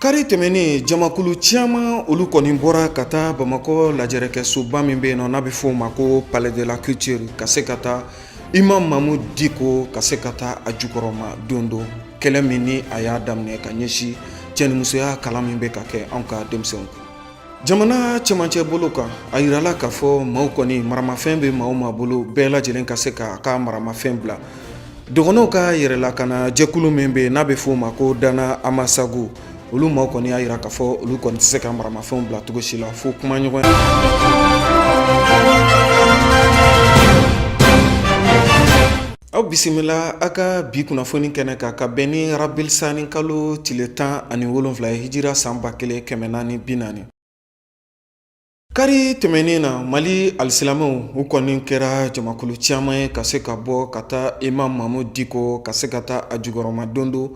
Kari tɛmɛnen, jamakulu caman olu kɔni bɔra ka taa Bamakɔ lajɛrɛkɛsoba min bɛ yen nɔ, n'a bɛ fɔ o ma ko Palais de la Culture, ka se ka taa Imam Mahmoud Dicko ka se ka taa a jukɔrɔma don don kɛlɛ min ni a y'a daminɛ ka ɲɛsin cɛnimusoya kalan min bɛ ka kɛ anw ka denmisɛnw kun jamana cɛmancɛ bolo kan. A yirala k'a fɔ maaw kɔni maramafɛn bɛ maa o maa bolo, bɛɛ lajɛlen ka se k'a ka maramafɛn bila. Dɔgɔnɔw ka yɛrɛlakana jɛkulu min bɛ yen, n'a bɛ f'o ma ko Dana Amasagu, olu maaw kɔni y'a yira k'a fɔ olu kɔni tɛ se ka maramafɛnw bila cogo si la fo kuma ɲɔgɔn. Aw bisimila a ka bi kunnafoni kɛnɛ kan ka bɛn ni Rabilisani kalo tile 17 ye, hijira san 1440. Kari tɛmɛnen na, Mali alisilamɛw u kɔni kɛra jamakulu caman ye ka se ka bɔ ka taa Imam Mahmoud Dicko ka se ka taa a jukɔrɔma don don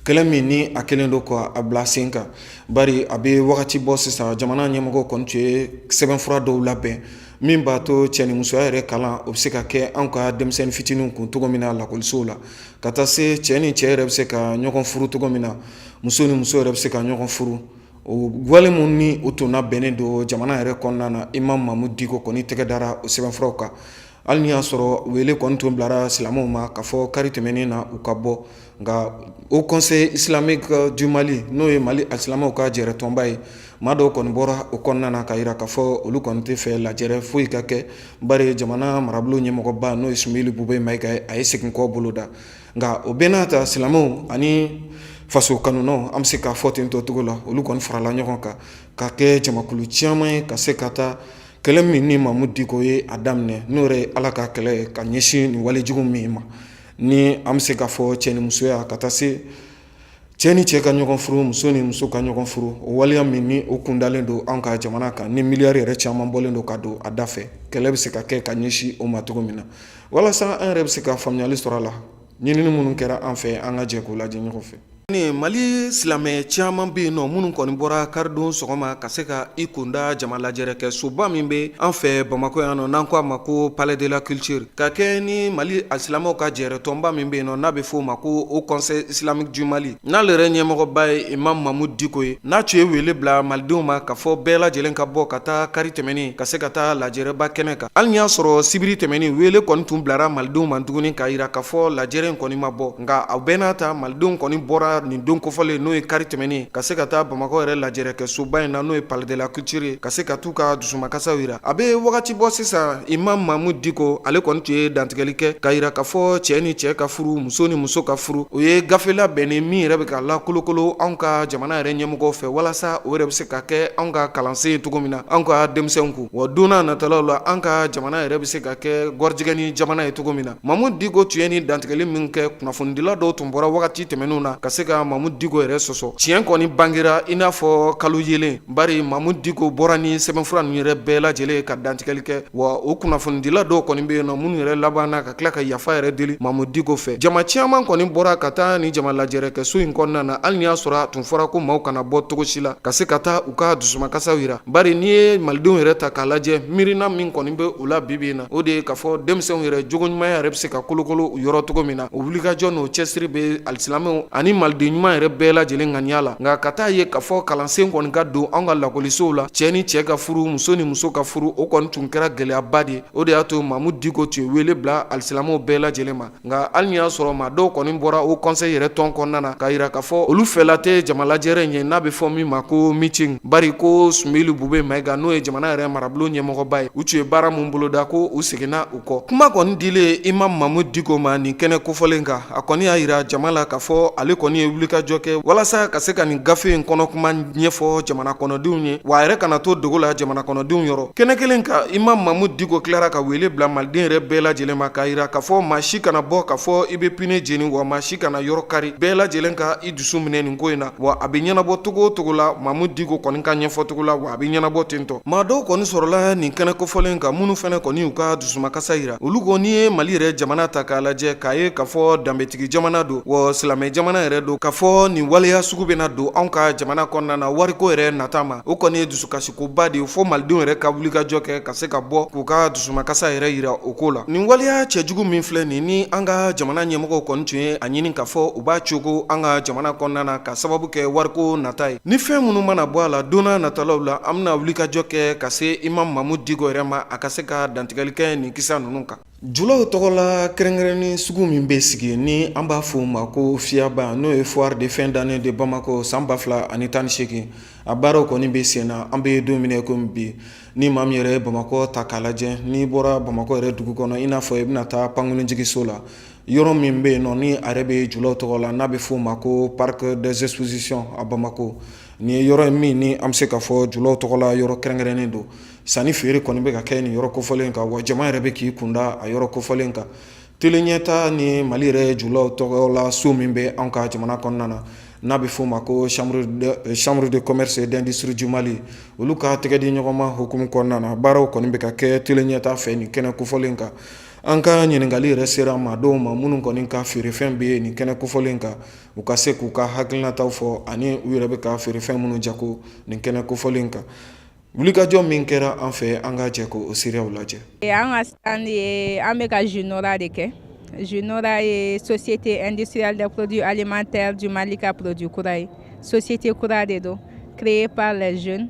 kɛlɛ min ni a kɛlen don ka a bila sen kan. Bari a bɛ wagati bɔ sisan, jamana ɲɛmɔgɔw kɔni tun ye sɛbɛnfura dɔw labɛn min b'a to cɛ ni musoya yɛrɛ kalan o bɛ se ka kɛ anw ka denmisɛnnin fitininw kun cogo min na lakɔlisow la, ka taa se cɛ ni cɛ yɛrɛ bɛ se ka ɲɔgɔn furu cogo min na, muso ni muso yɛrɛ bɛ se ka ɲɔgɔn furu. O wale minnu ni o tun labɛnnen don jamana yɛrɛ kɔnɔna na, Imam Mahmoud Dicko kɔni tɛgɛ dara o sɛbɛnfuraw kan. Hali ni y'a sɔrɔ wele kɔni tun bilara silamɛw ma k'a fɔ kari tɛmɛnen na u ka bɔ, nka Haut Conseil islamique du Mali, n'o ye Mali alisilamɛw ka jɛrɛtɔnba ye, maa dɔw kɔni bɔra o kɔnɔna na ka yira k'a fɔ olu kɔni tɛ fɛ lajɛrɛ foyi ka kɛ, bari jamana marabolo ɲɛmɔgɔba, n'o ye Soumeylou Boubèye Maïga ye, a ye segin kɔ bolo da. Nka o bɛɛ n'a ta, silamɛw ani faso kanunaw, an bɛ se k'a fɔ ten tɔ cogo la, olu kɔni farala ɲɔgɔn kan ka kɛ jamakulu caman ye ka se ka taa kɛlɛ min ni Mahmoud Dicko ye a daminɛ, n'o yɛrɛ ye Ala ka kɛlɛ ye ka ɲɛsin nin walejugu min ma, ni an bɛ se k'a fɔ cɛ ni musoya, ka taa se cɛ ni cɛ ka ɲɔgɔn furu, muso ni muso ka ɲɔgɔn furu. O waleya min ni o kundalen don an ka jamana kan, ni miliyari yɛrɛ caman bɔlen don ka don a da fɛ, kɛlɛ bɛ se ka kɛ ka ɲɛsin o ma cogo min na, walasa an yɛrɛ bɛ se ka faamuyali sɔrɔ a la. Ɲinini minnu kɛra an fɛ, an ka jɛ k'u lajɛ ɲɔgɔn fɛ. Ni Mali silamɛ caman bɛ yen nɔ minnu kɔni bɔra karidon sɔgɔma ka se ka i kunda jama lajɛrɛ soba min bɛ an fɛ Bamakɔ yan nɔ, n'an ko a ma ko Palais de la Culture, ka kɛ ni Mali silamɛw ka jɛrɛtɔnba min bɛ yen nɔ, n'a bɛ f'o ma ko Haut Conseil islamique du Mali, n'ale yɛrɛ ɲɛmɔgɔba ye Imam Mahmoud Dicko ye, n'a tun ye wele bila malidenw ma k'a fɔ bɛɛ lajɛlen ka bɔ ka taa kari tɛmɛnen ka se ka taa lajɛrɛba kɛnɛ kan. Hali ni y'a sɔrɔ sibiri tɛmɛnen wele kɔni tun bilara malidenw ma tuguni k'a yira k'a fɔ lajɛrɛ in kɔni ma bɔ, nka a bɛɛ n'a ta, malidenw kɔni bɔra nin don kofɔlen, n'o ye kari tɛmɛnen, ka se ka taa Bamakɔ yɛrɛ lajɛrɛkɛsoba in na, n'o ye Palais de la Culture ye, ka se ka t'u ka dusumakasiw yira. A bɛ wagati bɔ sisan, Imam Mahmoud Dicko ale kɔni tun ye dantigɛli kɛ ka yira k'a fɔ cɛ ni cɛ ka furu, muso ni muso ka furu, o ye gafe labɛnnen min yɛrɛ bɛ ka lakolokolo anw ka jamana yɛrɛ ɲɛmɔgɔw fɛ, walasa o yɛrɛ bɛ se ka kɛ anw ka kalansen ye cogo min na anw ka denmisɛnw kun, wa don n'a nataw la an ka jamana yɛrɛ bɛ se ka kɛ garijɛgɛ ni jamana ye cogo min na. Mahmoud Dicko tun ye nin dantigɛli min kɛ, kunnafonidila dɔw tun bɔra wagati tɛmɛnenw na ka se ka Mahmoud Dicko yɛrɛ sɔsɔ. Tiɲɛ kɔni bangera i n'a fɔ kalo yelen, bari Mahmoud Dicko bɔra ni sɛbɛnfura ninnu yɛrɛ bɛɛ lajɛlen ka dantigɛli kɛ. Wa o kunnafonidila dɔw kɔni bɛ yen nɔ minnu yɛrɛ labanna ka tila ka yafa yɛrɛ deli Mahmoud Dicko fɛ. Jama caman kɔni bɔra ka taa ni jama lajɛrɛkɛso in kɔnɔna na, hali ni y'a sɔrɔ a tun fɔra ko maaw kana bɔ cogo si la ka se ka taa u ka dusumakasiw yira, bari n'i ye malidenw yɛrɛ ta k'a lajɛ, miirina min kɔni bɛ u la bi bi in na, o de ye k'a fɔ denmisɛnw yɛrɛ jogo ɲumanya yɛrɛ bɛ se ka kolokolo u yɔrɔ cogo min na. O wulikajɔ n'o cɛsiri bɛ alisilamɛw ani maliden ɲuman yɛrɛ bɛɛ lajɛlen ŋaniya la. Nka ka taa ye k'a fɔ kalansen kɔni ka don anw ka lakɔlisow la, cɛ ni cɛ ka furu, muso ni muso ka furu, o kɔni tun kɛra gɛlɛyaba de ye. O de y'a to Mahmoud Dicko tun ye wele bila alisilamɛw bɛɛ lajɛlen ma. Nka hali ni y'a sɔrɔ maa dɔw kɔni bɔra Haut Conseil yɛrɛ tɔn kɔnɔna na k'a yira k'a fɔ olu fɛla tɛ jama lajɛrɛ in ye, n'a bɛ fɔ min ma ko meeting, bari ko Soumeylou Boubèye Maïga, n'o ye jamana yɛrɛ marabolo ɲɛmɔgɔba ye, u tun ye baara min boloda, ko u seginna u kɔ. Kuma kɔni dilen Imam Mahmoud Dicko ma nin kɛnɛ kofɔlen kan, a kɔni y'a yira jama la k'a fɔ ale kɔni ye ye wulikajɔ kɛ walasa ka se ka nin gafe in kɔnɔ kuma ɲɛfɔ jamana kɔnɔdenw ye, wa a yɛrɛ kana to dogo la jamana kɔnɔdenw yɔrɔ. Kɛnɛ kelen kan, Imam Mamudu Diko tilara ka wele bila maliden yɛrɛ bɛɛ lajɛlen ma, k'a yira k'a fɔ maa si kana bɔ k'a fɔ i bɛ pine jeni, wa maa si kana yɔrɔ kari, bɛɛ lajɛlen ka i dusu minɛ nin ko in na, wa a bɛ ɲɛnabɔ cogo o cogo la Mamudu Diko kɔni ka ɲɛfɔcogo la, wa a bɛ ɲɛnabɔ ten tɔ. Maa dɔw kɔni sɔrɔla nin kɛnɛ kofɔlen kan minnu fana kɔni y'u ka dusumakasa yira. Olu ko n'i ye Mali yɛrɛ jamana ta k'a lajɛ, k'a ye k'a fɔ danbetigi jamana don, wa silamɛ jamana yɛrɛ don, k'a fɔ nin waleya sugu bɛna don anw ka jamana kɔnɔna na wariko yɛrɛ nata ma, o kɔni ye dusukasikoba de ye, fo malidenw yɛrɛ ka wulikajɔ kɛ ka se ka bɔ k'u ka dusumakasa yɛrɛ yira o ko la. Nin waleya cɛjugu min filɛ nin ni an ka jamana ɲɛmɔgɔw kɔni tun ye a ɲini k'a fɔ u b'a cogo an ka jamana kɔnɔna na ka sababu kɛ wariko nata ye, ni fɛn minnu mana bɔ a la don natalaw la, an bɛna wulikajɔ kɛ ka se Imam Mamudu Diko yɛrɛ ma, a ka se ka dantigɛli kɛ nin kisa ninnu kan. Julaw tɔgɔ la kɛrɛnkɛrɛnni sugu min bɛ sigi ni an b'a fɔ o ma ko fiyaba, n'o ye foire de fin d'année de Bamako san 2018, a baaraw kɔni bɛ sen na an bɛ don min komi bi. Ni maa min yɛrɛ ye Bamakɔ ta k'a lajɛ, n'i bɔra Bamakɔ yɛrɛ dugu kɔnɔ, i n'a fɔ i bɛna taa pankurunjigiso la, yɔrɔ min bɛ yen nɔ ni a yɛrɛ bɛ julaw tɔgɔ la, n'a bɛ f'o ma ko parc des expositions à Bamako, nin ye yɔrɔ ye min ni an bɛ se k'a fɔ julaw tɔgɔ la yɔrɔ kɛrɛnkɛrɛnnen don. Sanni feere kɔni bɛ ka kɛ nin yɔrɔ kofɔlen kan, wa jama yɛrɛ bɛ k'i kunda a yɔrɔ kofɔlen kan. Tele ɲɛta ni Mali yɛrɛ julaw tɔgɔ la so min bɛ an ka jamana kɔnɔna na, n'a bɛ f'o ma ko chambre de commerce et d'industrie du Mali, olu ka tɛgɛ di ɲɔgɔn ma hukumu kɔnɔna na, baaraw kɔni bɛ ka kɛ tele ɲɛta fɛ nin kɛnɛ kofɔlen kan. An ka ɲininkali yɛrɛ sera maa dɔw ma minnu kɔni ka feerefɛn bɛ nin kɛnɛ kofɔlen kan, u ka se k'u ka hakilinataw fɔ ani u yɛrɛ bɛ ka feerefɛn minnu jago nin kɛnɛ kofɔlen kan. Wulikajɔ min kɛra an fɛ, an ka jɛ k'o seereyaw lajɛ. An ka stand ye, an bɛ ka Junora de kɛ. Junora ye Société industrielle des produits alimentaires du Mali ka produit kura ye. Société kura de don, créée par les jeunes,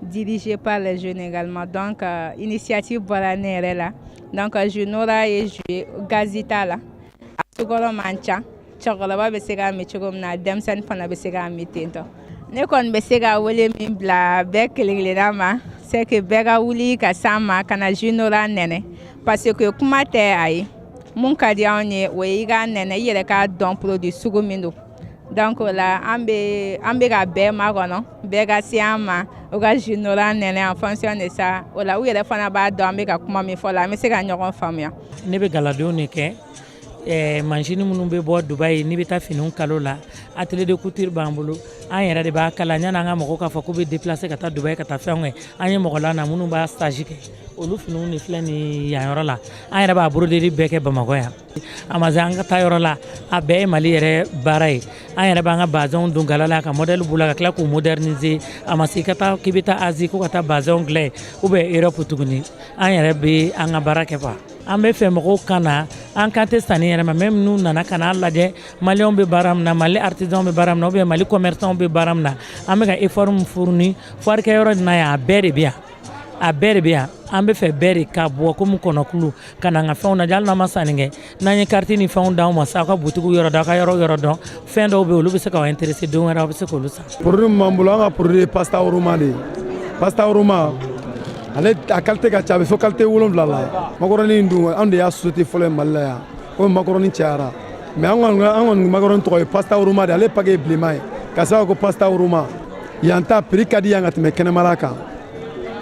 dirigée par les jeunes également. Donc initiative bɔra ne yɛrɛ la. Donc Junora ye jus gazi t'a la, a sukaro man ca, cɛkɔrɔba bɛ se k'a min cogo min na, denmisɛnnin fana bɛ se k'a min ten tɔ. Ne kɔni bɛ se ka wele min bila bɛɛ kelen kelenna ma, c'est que bɛɛ ka wuli ka s'an ma ka na Junora nɛnɛ, parce que kuma tɛ a ye. Mun ka di anw ye, o ye i k'a nɛnɛ, i yɛrɛ k'a dɔn produit sugu min don. Donc o la an bɛ ka bɛɛ makɔnɔ, bɛɛ ka se an ma, u ka Junora nɛnɛ. En fonction de ça, o la u yɛrɛ fana b'a dɔn an bɛ ka kuma min fɔ la, an bɛ se ka ɲɔgɔn faamuya. Ne bɛ galadenw de kɛ, machine minnu bɛ bɔ Dubayi n'i bɛ taa finiw kalo la. Atelier de couture b'an bolo, an yɛrɛ de b'a kala. Yanni an ka mɔgɔw k'a fɔ k'u bɛ déplacer ka taa Dubayi ka taa fɛnw kɛ, an ye mɔgɔ lana minnu b'a stage kɛ. Olu finiw de filɛ nin yan yɔrɔ la. An yɛrɛ b'a broderie bɛɛ kɛ Bamakɔ yan. A ma se an ka taa yɔrɔ la, a bɛɛ ye Mali yɛrɛ baara ye. An yɛrɛ b'an ka bazɛnw don gala la ka modèle b'u la ka tila k'u moderniser. A ma se i ka taa k'i bɛ taa Asie ko ka taa bazɛnw dilan yen ou bien Europe tuguni. An yɛrɛ bɛ an ka baara kɛ quoi. An bɛ fɛ mɔgɔw ka na, an kan tɛ sanni yɛrɛ ma, même n'u nana ka n'a lajɛ maliyɛnw bɛ baara min na, Mali artisanw bɛ baara min na, ou bien Mali commerçants bɛ baara min na. An bɛ ka effort min fourni foire kɛyɔrɔ in na yan, a bɛɛ de bɛ yan, a bɛɛ de bɛ yan. An bɛ fɛ bɛɛ de ka bɔ komi kɔnɔkulu ka na an ka fɛnw lajɛ. Hali n'an ma sanni kɛ, n'an ye carte ni fɛnw d'aw ma sa, aw ka butigiw yɔrɔ dɔn, aw ka yɔrɔ yɔrɔ dɔn, fɛn dɔw bɛ yen, olu bɛ se k'aw intéresser, don wɛrɛ aw bɛ se k'olu san. Produit min b'an bolo, an ka produit ye pasta Roma de ye. Pasta Roma, ale a qualité ka ca, a bɛ fɔ qualité 7 la. Macaroni in dun, anw de y'a société fɔlɔ ye Mali la yan, komi macaroni cayara. Mais an kɔni macaroni tɔgɔ ye pasta Roma de. Ale paquet ye bilenman ye ka sababu ko pasta Roma. Yan ta prix ka di yan ka tɛmɛ kɛnɛmala kan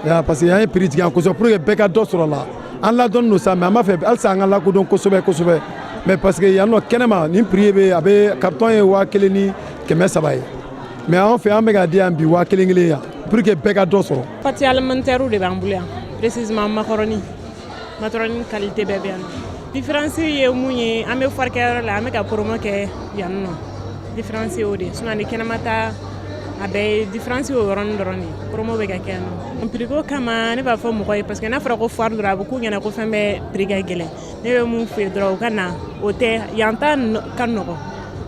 ya, parce que yan ye prix jigin yan kosɛbɛ pour que bɛɛ ka dɔ sɔrɔ a la. An ladɔnni don sa, mais an b'a fɛ halisa an ka lakodɔn kosɛbɛ kosɛbɛ. Mais parce que yan nɔ kɛnɛma nin prix bɛ, a bɛ carton ye 1300 ye, mais an fɛ an bɛ ka di yan bi 1000 kelen yan pour que bɛɛ ka dɔ sɔrɔ. Pâte alimentaire de b'an bolo yan, précisément macaroni. Macaroni qualité bɛɛ bɛ yan nɔ. Différence ye mun ye? An bɛ foire kɛyɔrɔ la, an bɛ ka promo kɛ yan nɔ. Différence y'o de ye, sinon ni kɛnɛma ta, a bɛɛ ye différence y'o yɔrɔnin dɔrɔn de ye. Promo bɛ ka kɛ yan nɔ. Prix ko kama, ne b'a fɔ mɔgɔ ye, parce que n'a fɔra ko foire dɔrɔn, a bɛ k'u ɲɛna ko fɛn bɛɛ prix ka gɛlɛn. Ne bɛ mun f'u ye dɔrɔn, u ka na, o tɛ yan ta ka nɔgɔn.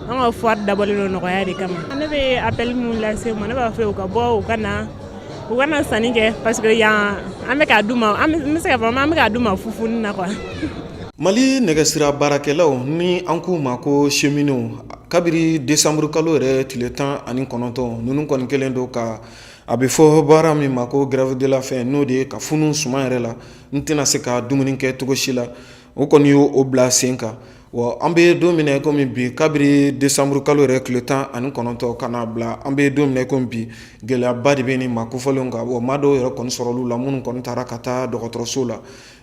An ka foire dabɔlen don nɔgɔya de kama. Ne bɛ appel mun lase u ma, ne b'a fɔ u ka bɔ, u ka na sanni kɛ, parce que yan an bɛ k'a d'u ma, an bɛ se k'a fɔ an bɛ k'a d'u ma fufuni na quoi. Mali nɛgɛsira baarakɛlaw ni an k'u ma ko cheminots, kabiri décembre kalo yɛrɛ tile 19, ninnu kɔni kɛlen don ka a bɛ fɔ baara min ma ko grève de la faim, n'o de ye ka funu suman yɛrɛ la, n tɛna se ka dumuni kɛ cogo si la, o kɔni y'o bila sen kan. Wa an bɛ don min na komi bi, kabiri desanburu kalo yɛrɛ tile 19 ka n'a bila an bɛ don min na komi bi, gɛlɛyaba de bɛ nin maa kofɔlenw kan. Wa maa dɔw yɛrɛ kɔni sɔrɔla la minnu kɔni taara ka taa dɔgɔtɔrɔso la.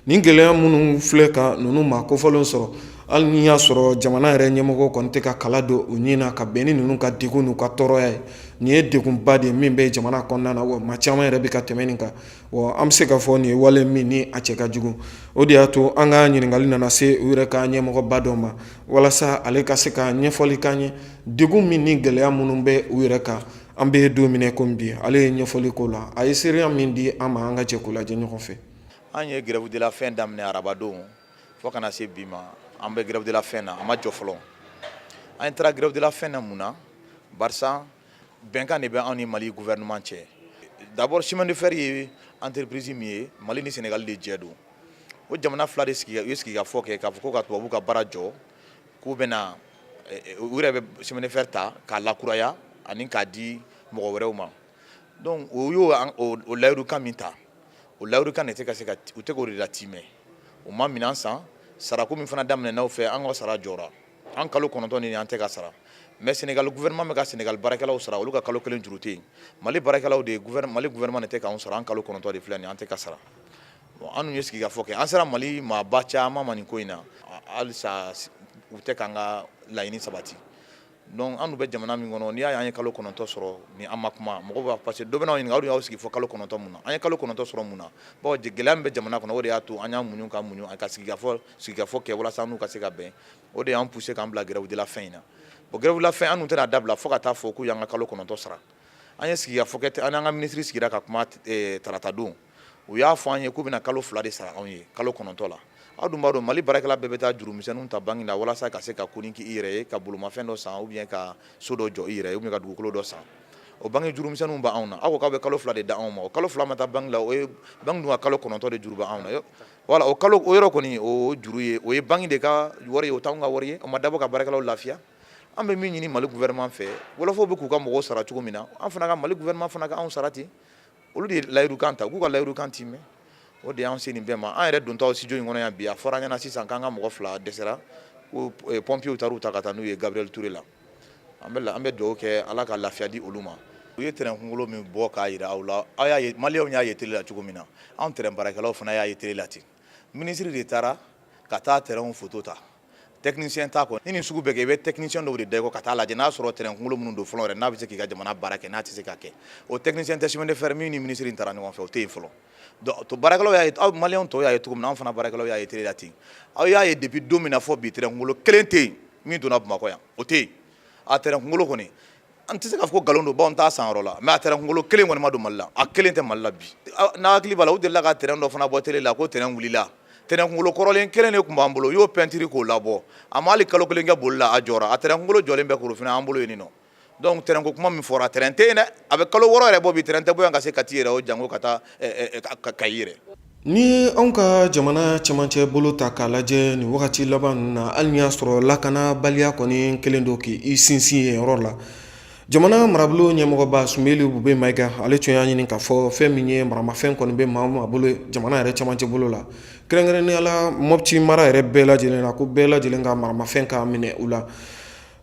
Nin gɛlɛya minnu filɛ ka ninnu maa kofɔlenw sɔrɔ, hali n'i y'a sɔrɔ jamana yɛrɛ ɲɛmɔgɔ kɔni tɛ ka kala don u ɲin na ka bɛn ni ninnu ka degun n'u ka tɔɔrɔya ye, nin ye degunba de ye min bɛ jamana kɔnɔna na. Wa maa caman yɛrɛ bɛ ka tɛmɛ nin kan. Wa an bɛ se k'a fɔ nin ye wale min ni a cɛ ka jugu. O de y'a to an ka ɲininkali nana se u yɛrɛ ka ɲɛmɔgɔba dɔ ma, walasa ale ka se ka ɲɛfɔli k'an ye degun min ni gɛlɛya minnu bɛ u yɛrɛ kan an bɛ don min na komi bi. Ale ye ɲɛfɔli k'o la, a ye seereya min di an ma, an ka jɛ k'o lajɛ ɲɔgɔn fɛ. An ye grève de la faim daminɛ arabadon fo ka na se bi ma, an bɛ grève de la faim na, an ma jɔ fɔlɔ. An taara grève de la faim na mun na? Barisa bɛnkan de bɛ anw ni Mali gouvernement cɛ. D'abord, chemin de fer ye entreprise min ye, Mali ni Sénégal de jɛ don. O jamana fila de sigi, u ye sigikafɔ kɛ k'a fɔ ko ka tubabu ka baara jɔ, k'u bɛna u yɛrɛ bɛ chemin de fer ta k'a lakuraya ani k'a di mɔgɔ wɛrɛw ma. Donc o y'o o layidukan min ta, o layidukan de tɛ ka se ka, u tɛ k'o de latimɛ. U ma minɛn san, sarako min fana daminɛna u fɛ, an ka sara jɔra. An kalo 9 ni an tɛ ka sara, mais Sénégal gouvernement bɛ ka Sénégal baarakɛlaw sara, olu ka kalo kelen juru tɛ yen. Mali baarakɛlaw de, Mali gouvernement de tɛ k'anw sara. An kalo 9 de filɛ nin, an tɛ ka sara. Bon, an ye sigikafɔ kɛ, an sera Mali maaba caman ma nin ko in na, halisa u tɛ k'an ka laɲini sabati. Donc an bɛ jamana min kɔnɔ, n'i y'a ye an ye kalo 9 sɔrɔ ni an ma kuma, mɔgɔw b'a parce que dɔ bɛna ɲininka, aw de y'aw sigi fɔ kalo 9 mun na? An ye kalo 9 sɔrɔ mun na? Bon, gɛlɛya min bɛ jamana kɔnɔ, o de y'a to an y'a muɲu ka muɲu ka sigikafɔ kɛ walasa n'u ka se ka bɛn. O de y'an poussé k'an bila grève de la faim in na. Bon, grève de la faim, an dun tɛna dabila fo ka taa fɔ k'u y'an ka kalo 9 sara. An ye sigikafɔ kɛ, an n'an ka minisiri sigira ka kuma tarata don. U y'a fɔ an ye k'u bɛna kalo 2 de sara anw ye kalo 9 la. Aw dun b'a dɔn, Mali baarakɛla bɛɛ bɛ taa jurumisɛnninw ta banque la walasa ka se ka koni k'i yɛrɛ ye, ka bolomafɛn dɔ san ou bien ka so dɔ jɔ i yɛrɛ ye ou bien ka dugukolo dɔ san. O banque jurumisɛnninw b'anw na. Aw ko k'aw bɛ kalo 2 de da anw ma, o kalo 2 ma taa banque la, o ye banque dun ka kalo 9 de juru bɛ anw na. Voilà, o kalo o yɔrɔ kɔni, o juru ye, o ye banque de ka wari ye, o t'anw ka wari ye. O ma dabɔ ka baarakɛlaw lafiya. An bɛ min ɲini Mali gouvernement fɛ, wɔlɔfɔw bɛ k'u ka mɔgɔw sara cogo min na, an fana ka Mali gouvernement fana ka anw sara ten. Olu de ye layidukan ta, u k'u ka layidukan timɛ. O de y'an se nin bɛɛ ma. An yɛrɛ dontɔ studio in kɔnɔ yan bi, a fɔra an ɲɛna sisan k'an ka mɔgɔ 2 dɛsɛra, ko pompiers taar'u ta ka taa n'u ye Gabriel Touré la. An bɛ dugawu kɛ, Ala ka lafiya di olu ma. U ye train kunkolo min bɔ k'a jira aw la, aw y'a ye, maliyɛnw y'a ye télé la cogo min na, anw train baarakɛlaw fana y'a ye télé la ten. Minisiri de taara ka taa train photo ta, technicien t'a kɔ. Ni nin sugu bɛ kɛ, i bɛ technicien dɔw de da i kɔ ka taa lajɛ n'a sɔrɔ train kunkolo minnu don fɔlɔ yɛrɛ, n'a bɛ se k'i ka jamana baara kɛ, n'a tɛ se ka kɛ. O technicien tɛ chemin de fer min ni minisiri taara ɲɔgɔn fɛ, o tɛ yen fɔlɔ. Donc to baarakɛlaw y'a ye, aw maliyɛnw tɔw y'a ye cogo min na, anw fana baarakɛlaw y'a ye télé la ten. Aw y'a ye depuis don min na fɔ bi, train kunkolo kelen tɛ yen min donna Bamakɔ yan, o tɛ yen. A train kunkolo kɔni, an tɛ se k'a fɔ ko nkalon don, bawo n t'a san yɔrɔ la, mais a train kunkolo kelen kɔni ma don Mali la, a kelen tɛ Mali la bi. N'a hakili b'a la, u delila ka train dɔ fana bɔ télé la ko train wulila. Train kunkolo kɔrɔlen kelen de tun b'an bolo, u y'o peinture k'o labɔ, a ma hali kalo kelen kɛ boli la, a jɔra. A train kunkolo jɔlen bɛ Korofina an bolo yen nɔ. Donc train ko kuma min fɔra, train tɛ yen dɛ. A bɛ kalo 6 yɛrɛ bɔ bi, train tɛ bɔ yan ka se Kati yɛrɛ, o jango ka taa Kayi yɛrɛ. Ni anw ka jamana cɛmancɛ bolo ta k'a lajɛ nin wagati laban ninnu na, hali n'i y'a sɔrɔ lakanabaliya kɔni kelen don k'i sinsin yen yɔrɔ la, jamana marabolo ɲɛmɔgɔba Sumelu Bube Mayiga, ale tun y'a ɲini k'a fɔ fɛn min ye maramafɛn kɔni bɛ maa o maa bolo jamana yɛrɛ cɛmancɛ bolo la, kɛrɛnkɛrɛnnenya la Mɔpti mara yɛrɛ bɛɛ lajɛlen na, ko bɛɛ lajɛlen ka maramafɛn ka minɛ u la.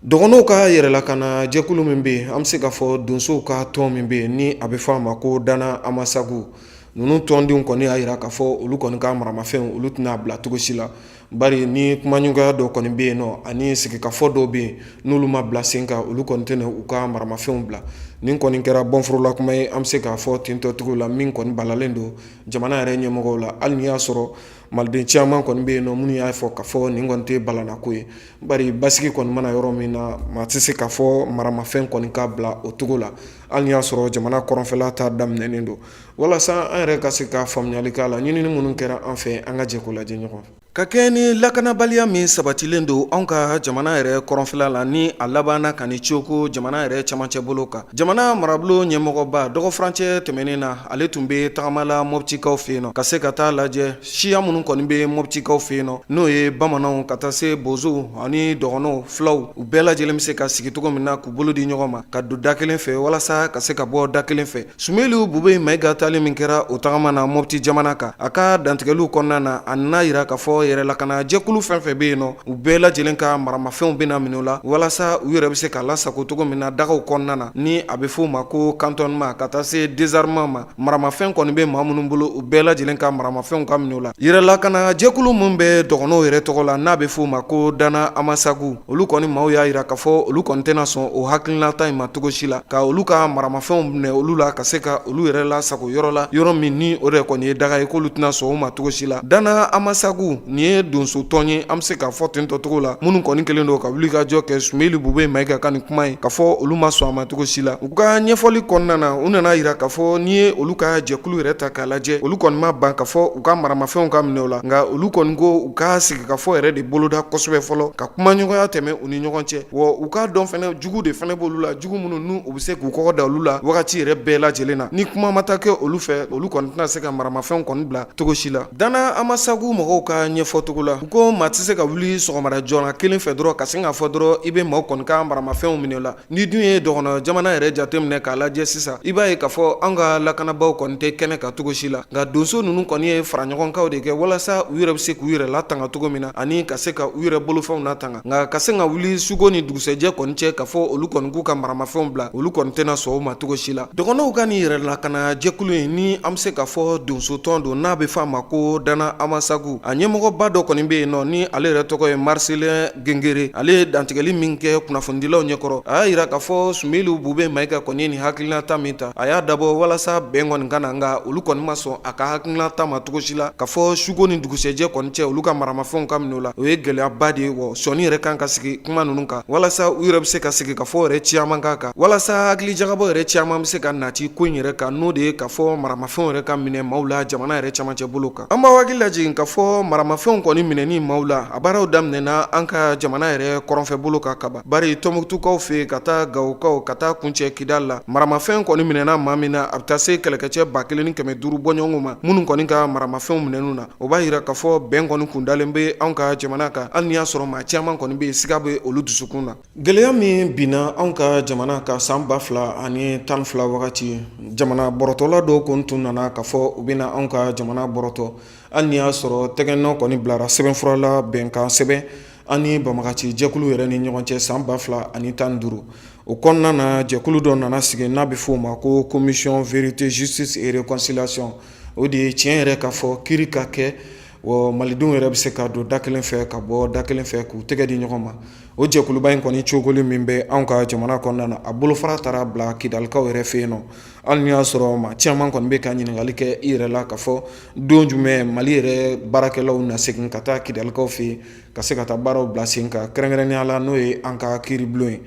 Dɔgɔnɔw ka yɛrɛlakana jɛkulu min bɛ yen, an bɛ se k'a fɔ donsow ka tɔn min bɛ yen ni a bɛ fɔ a ma ko Dana Amasagu, ninnu tɔndenw kɔni y'a jira k'a fɔ olu kɔni ka maramafɛnw, olu tɛna bila cogo si la, bari ni kumaɲɔgɔnya dɔ kɔni bɛ yen nɔ ani sigikafɔ dɔw bɛ yen, n'olu ma bila sen kan, olu kɔni tɛna u ka maramafɛnw bila. Nin kɔni kɛra bɔnforola kuma ye, an bɛ se k'a fɔ tentɔ la, min kɔni balalen don jamana yɛrɛ ɲɛmɔgɔw la, hali n'i y'a sɔrɔ maliden caman kɔni bɛ yen nɔ minnu y'a fɔ k'a fɔ nin kɔni tɛ balanako ye, bari basigi kɔni mana yɔrɔ min na, maa tɛ se k'a fɔ maramafɛn kɔni ka bila o cogo la, hali n'i y'a sɔrɔ jamana kɔrɔnfɛla ta daminɛnen don. Walasa an yɛrɛ ka se ka faamuyali k'a la, ɲinini minnu kɛra an fɛ, an ka jɛ k'o lajɛ ɲɔgɔn fɛ. Ka kɛ ni lakanabaliya min sabatilen don anw ka jamana yɛrɛ kɔrɔnfɛla la, ni a labanna ka ni coko jamana yɛrɛ cɛmancɛ bolo kan, jamana marabolo ɲɛmɔgɔba dɔgɔfurancɛ tɛmɛnen na, ale tun bɛ tagama la Mɔptikaw fɛ yen nɔ ka se ka taa lajɛ siya minnu kɔni bɛ Mɔptikaw fɛ yen nɔ, n'o ye bamananw ka taa se bozow ani dɔgɔnɔw, fulaw, u bɛɛ lajɛlen bɛ se ka sigi cogo min na k'u bolo di ɲɔgɔn ma ka don da kelen fɛ walasa ka se ka bɔ da kelen fɛ. Sumelu Bube Mayiga taali min kɛra o tagama na Mɔpti jamana kan, a ka dantigɛliw kɔnɔna na, a nana jira k'a fɔ yɛrɛlakana jɛkulu fɛn fɛn bɛ yen nɔ, u bɛɛ lajɛlen ka maramafɛnw bɛna minɛ u la walasa u yɛrɛ bɛ se ka lasago cogo min na dagaw kɔnɔna na, ni a bɛ f'o ma ko cantonnement, ka taa se désarmement ma. Maramafɛn kɔni bɛ maa minnu bolo, u bɛɛ lajɛlen ka maramafɛnw ka minɛ u la. Yɛrɛlakana jɛkulu min bɛ dɔgɔnɔw yɛrɛ tɔgɔ la, n'a bɛ f'o ma ko Dana Amasagu, olu kɔni maaw y'a jira k'a fɔ olu kɔni tɛna sɔn o hakilinata in ma cogo si la, ka olu ka maramafɛnw minɛ olu la ka se ka olu yɛrɛ lasago yɔrɔ la, yɔrɔ min ni o de kɔni ye daga ye, k'olu tɛna sɔn o ma cogo si la. Dana Amasagu nin ye donsotɔn ye, an bɛ se k'a fɔ ten tɔ cogo la, minnu kɔni kɛlen don ka wuli ka jɔ kɛ Sumeli Bube Mayiga ka nin kuma ye, k'a fɔ olu ma sɔn a ma cogo si la. U ka ɲɛfɔli kɔnɔna na, u nana jira k'a fɔ n'i ye olu ka jɛkulu yɛrɛ ta k'a lajɛ, olu kɔni ma ban k'a fɔ u ka maramafɛnw ka minɛ u la, nka olu kɔni ko u ka sigikafɔ yɛrɛ de boloda kosɛbɛ fɔlɔ, ka kumaɲɔgɔnya tɛmɛ u ni ɲɔgɔn cɛ, wa u k'a dɔn fana jugu de fana b'olu la, jugu minnu n'u u bɛ se k'u kɔgɔ da olu la wagati yɛrɛ bɛɛ lajɛlen na. Ni kuma ma taa kɛ olu fɛ, olu kɔni tɛna se ka maramafɛnw kɔni bila cogo si la. Dana Amasagu mɔgɔw ka ɲɛfɔcogo la, u ko maa tɛ se ka wuli sɔgɔmada joona kelen fɛ dɔrɔn ka sin k'a fɔ dɔrɔn i bɛ maaw kɔni ka maramafɛnw minɛ la. N'i dun ye dɔgɔnɔ jamana yɛrɛ jateminɛ k'a lajɛ sisan, i b'a ye k'a fɔ an ka lakanabaaw kɔni tɛ kɛnɛ kan cogo si la, nka donso ninnu kɔni ye fara ɲɔgɔnkanw de kɛ walasa u yɛrɛ bɛ se k'u yɛrɛ latanga cogo min na ani ka se ka u yɛrɛ bolofɛnw natanga. Nka ka se ka wuli suko ni dugusɛjɛ kɔni cɛ k'a fɔ olu kɔni k'u ka maramafɛnw bila, olu kɔni tɛna sɔn o ma cogo si la. Dɔgɔnɔw ka nin yɛrɛ lakana jɛkulu in, ni an bɛ se k'a fɔ donsotɔn don, n'a bɛ fɔ a ma ko Dana Amasagu, a ɲɛmɔgɔba dɔ kɔni bɛ yen nɔ, ni ale yɛrɛ tɔgɔ ye Marcelin Gengere. Ale ye dantigɛli min kɛ kunnafonidilaw ɲɛkɔrɔ, a y'a jira k'a fɔ Sumelu Bube Mayiga kɔni ye nin hakilinata min ta, a y'a dabɔ walasa bɛn kɔni ka na, nka olu kɔni ma sɔn a ka hakilinata ma cogo si la. K'a fɔ suko ni dugusɛjɛ kɔni cɛ olu ka maramafɛnw ka minɛ u la, o ye gɛlɛyaba de ye, wa sɔnni yɛrɛ kan ka sigi kuma ninnu kan walasa u yɛrɛ bɛ se ka sigi ka fɔ yɛrɛ caman k'a kan, walasa hakilijagabɔ yɛrɛ caman bɛ se ka nati ko in yɛrɛ kan, n'o de ye k'a fɔ maramafɛnw yɛrɛ ka minɛ maaw la jamana yɛrɛ camancɛ bolo kan. An b'aw hakili lajigin k'a fɔ maramafɛnw kɔni minɛni maaw la, a baaraw daminɛna an ka jamana yɛrɛ kɔrɔnfɛ bolo kan kaban, bari Tɔnbukutukaw fɛ yen ka taa Gawokaw ka taa kuncɛ Kidali la, maramafɛn kɔni minɛna maa min na, a bɛ taa se kɛlɛkɛcɛ 1500 bɔɲɔgɔnko ma minnu kɔni ka maramafɛnw minɛn'u na. O b'a jira k'a fɔ bɛn kɔni kundalen bɛ anw ka jamana kan, hali n'i y'a sɔrɔ maa caman kɔni bɛ yen, siga bɛ olu dusukun na. Gɛlɛya min binna anw ka jamana kan san 2012 wagati, jamana bɔrɔtɔla dɔw kɔni tun nana k'a fɔ u bɛna anw ka jamana bɔrɔtɔ, hali n'i y'a sɔrɔ tɛgɛnɔ kɔni bilara sɛbɛnfura la bɛnkan sɛbɛn an ni banbagaci jɛkulu yɛrɛ ni ɲɔgɔn cɛ san 2015. O kɔnɔna na, jɛkulu dɔ nana sigi n'a bɛ f'o ma ko Commission vérité, justice et réconciliation. O de ye tiɲɛ yɛrɛ ka fɔ, kiri ka kɛ, wa malidenw yɛrɛ bɛ se ka don da kelen fɛ ka bɔ da kelen fɛ k'u tɛgɛ di ɲɔgɔn ma. O jɛkuluba in kɔni cogoli min bɛ anw ka jamana kɔnɔna na, a bolofara taara bila Kidalikaw yɛrɛ fɛ yen nɔ, hali n'i y'a sɔrɔ maa caman kɔni bɛ ka ɲininkali kɛ i yɛrɛ la k'a fɔ don jumɛn Mali yɛrɛ baarakɛlaw na segin ka taa Kidalikaw fɛ yen ka se ka taa baaraw bila sen kan, kɛrɛnkɛrɛnnenya la n'o ye an ka kiiribulon ye,